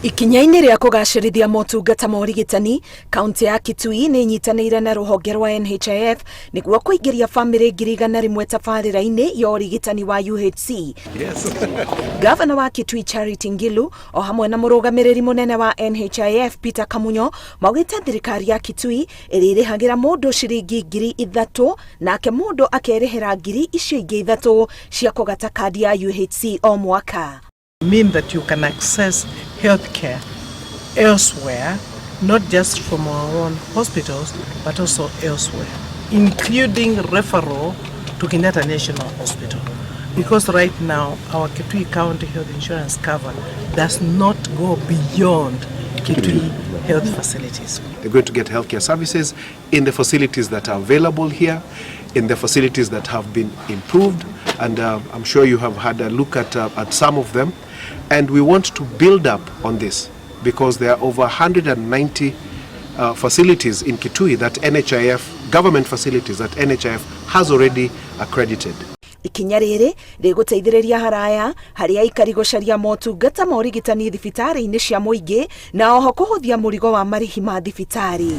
Ikinya-inĩ rĩa kũgacĩrithia motungata ma ũrigitani, kaunti ya Kitui nĩ ĩnyitanĩire na rũhonge rwa NHIF nĩguo kũingĩria bamĩrĩ 100,000 tabarĩra-inĩ ya ũrigitani wa UHC. Gavana wa Kitui Charity Ngilu o hamwe na mũrũgamĩrĩri mũnene wa NHIF Peter Kamunyo maugĩte thirikari ya Kitui ĩrĩrĩhagĩra mũndũ ciringi 3000 nake mũndũ akerĩhĩra icio ingĩ 3000 cia kũgata kandi ya UHC o mwaka. Mean that you can access healthcare elsewhere, not just from our own hospitals, but also elsewhere, including referral to Kenyatta National Hospital. Because right now, our Kitui County Health Insurance cover does not go beyond Kitui health facilities. They're going to get healthcare services in the facilities that are available here, in the facilities that have been improved, and I'm sure you have had a look at some of them. And we want to build up on this because there are over 190 facilities in Kitui that NHIF, government facilities that NHIF has already accredited. Ikinya rĩrĩ rĩgũteithĩrĩria haraya harĩ aikari gũcaria motungata ma ũrigitani thibitarĩ-inĩ cia mũingĩ na oho kũhũthia mũrigo wa marĩhi ma thibitarĩ.